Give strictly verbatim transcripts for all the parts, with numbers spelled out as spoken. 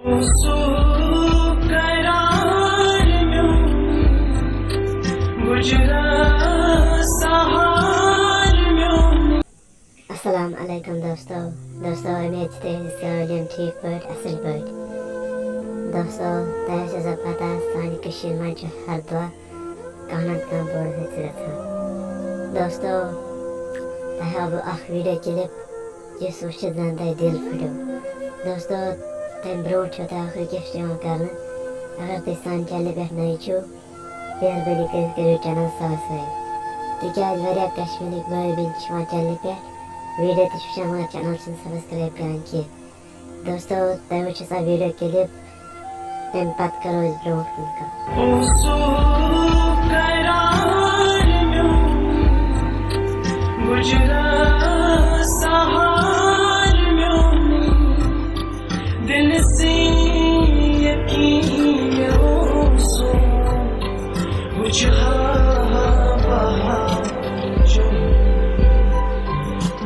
اوسُکھ قرار میون، گُجرا سہار میون۔ السلام علیکم دوستو۔ دوستو، امید چھِ تُہۍ ٲسِو سٲلِم ٹھیٖک پٲٹھۍ، اَصٕل پٲٹھۍ۔ دوستو، تۄہہِ آسیو سا پَتہ، سانہِ کٔشیٖرِ منٛز چھُ ہر دۄہ کانٛہہ نَتہٕ کانٛہہ بوٚڑ حٲدثہٕ گژھان۔ دوستو، تۄہہِ ہاوٕ بہٕ اَکھ video clip، یُس وٕچھِتھ زَن تۄہہِ دِل پھٕٹیو۔ دوستو، تَمہِ برونٛٹھ چھو تۄہہِ اَکھ request یِوان کرنہٕ، اگر تُہۍ سانہِ channel پٮ۪ٹھ نٔوۍ چھِو، مہربٲنی کٔرِتھ کٔرِو channel subscribe، تِکیٛازِ واریاہ کشمیٖرٕکۍ بٲے بیٚنہِ چھِ یِوان channel پٮ۪ٹھ، video تہِ چھِ وٕچھان، مگر channel چھِنہٕ subscribe کران کینٛہہ۔ دوستو، تۄہہِ وٕچھِو سا video clip، تَمہِ پتہٕ کرو أسۍ برونٛٹھ کُن کتھ۔ اوسُکھ قرار میون، گُجرا سہار میون، دِلہٕ سٕے یقیٖن مےٚ اوسُم، وٕچھِ ہا بہار چون،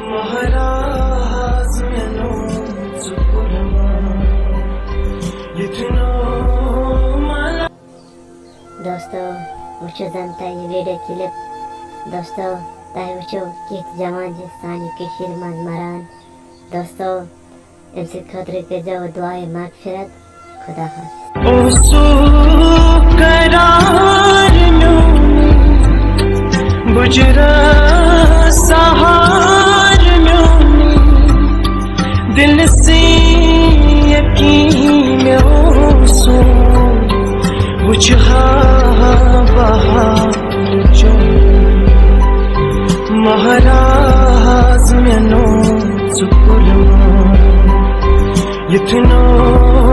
مہراز مےٚ نوم ژٕ قربان، یُتھ نوم دوستو، وٕچھِو زَن تۄہہِ یہِ video clip۔ دوستو، تۄہہِ وٕچھِو کِتھ جوان چھِ سانہِ کٔشیٖرِ منٛز مَران۔ دوستو، أمۍ سٕنٛدِ خٲطرٕ کٔرۍزیو دُعایہِ مغفرت۔ خدا حافظ۔ اوسُکھ قرار میون، گُجرا سہار میون، دِلہٕ سٕے یقیٖن مےٚ اوسُم، وٕچھِ ہا بہار چون، مہراز مےٚ نوم ژٕ قربان، یُتھ نوم